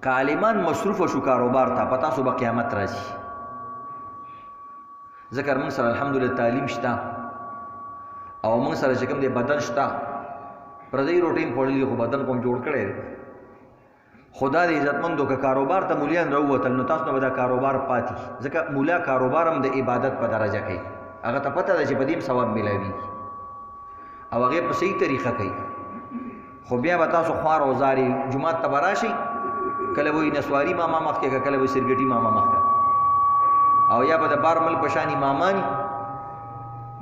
که عالمان مصروف شو کاروبار ته، په تاسو به قیامت راځي. ځکه موږ سره الحمدلله تعلیم شته او موږ سره چې کوم دی بدن شته، پردۍ روټۍ هم خوړلي خو بدن کوم جوړ کړی دی. خدا دې عزتمندو که کاروبار ته مولیان راووتل نو تاسو نه به دا کاروبار پاتې، ځکه مولا کاروبار هم د عبادت په درجه کوي، هغه ته پته ده چې په دې هم ثواب میلاویږي او هغه په صحیح طریقه کوي. خو بیا به تاسو خوار او زارې جومات ته به راشئ، کله به وایي نسواري ماما مخکې که، کله به سرګټي ماما مخکې، او یا به د بار ملک په شان امامان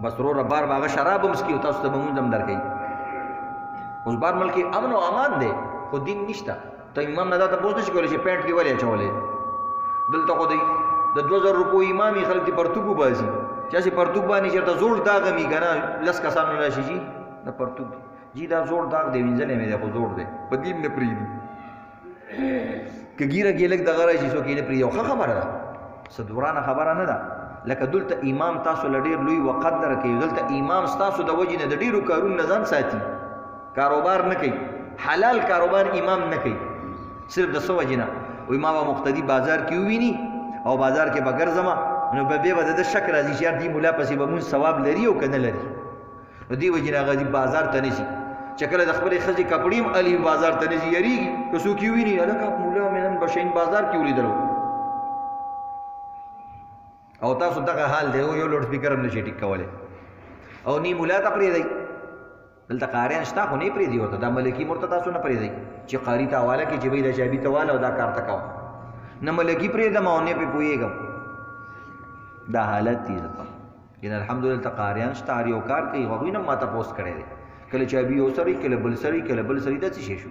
بس وروره بار به هغه شراب هم څکي او تاسو ته به مونځ هم درکوي. اوس بار ملک کې امن او امان دی خو دین نشته. ته امام نه دا تپوس نشي کولی چې پېنټ دې ولې اچولی. دلته خو دی د 2000 روپو امام یې خلک دې پرتوګ وباسي، چې هسې پرتوګ باندې چېرته زوړ داغ هم وي که نه، لس کسانو راشي جي دا پرتوګ دی جی، دا زوړ داغ دی، وینځلی مې دی خو زوړ دی، په دې هم نه پرېږدي. که ږیره کې لږ دغه راشي څوک یې نه پرېږدي. یو ښه خبره ده، څه دورانه خبره نه ده. لکه دلته امام تاسو له ډېر لوی وقت درکوي، دلته امام ستاسو د وجې نه د ډېرو کارونو نه ځان ساتي، کاروبار نه کوي، حلال کاروبار امام نه کوي، صرف د څه وجې نه. وایي ما به مقتدي بازار کې وویني او بازار کې به ګرځم، نو به بیا به د ده شک راځي چې یار دې ملا پسې به مونځ ثواب لري او که نه لري. نو دې وجې نه هغه ځي بازار ته نه ځي، چې کله د خپلې ښځې کپړې هم الي بازار ته نه ځي، یریږي که څوک یې وویني، هلکه ملا مې نن بشین بازار کې ولیدلو. او تاسو دغه حال دی، یو لوډ سپیکر هم نشي ټیک کولی او نی ملا ته پرېږدئ. دلته قاریان شته خو نه پرېږدي ورته، دا ملکي مرته تاسو نه پرېږدئ چې قاري ته حواله کړي چې بھئی دا چابي ته واله او دا کار ته کوه. نه ملکي پرېږدم او نه پرې پوهېږم. دا حالت دی دلته. یعنې الحمدلله دلته قاریان شته، هر یو کار کوي، هغوی نه هم ما تپوس کړی دی، کله چابي یو سړی، کله بل سړی، کله بل سړی، دا څه شی شو؟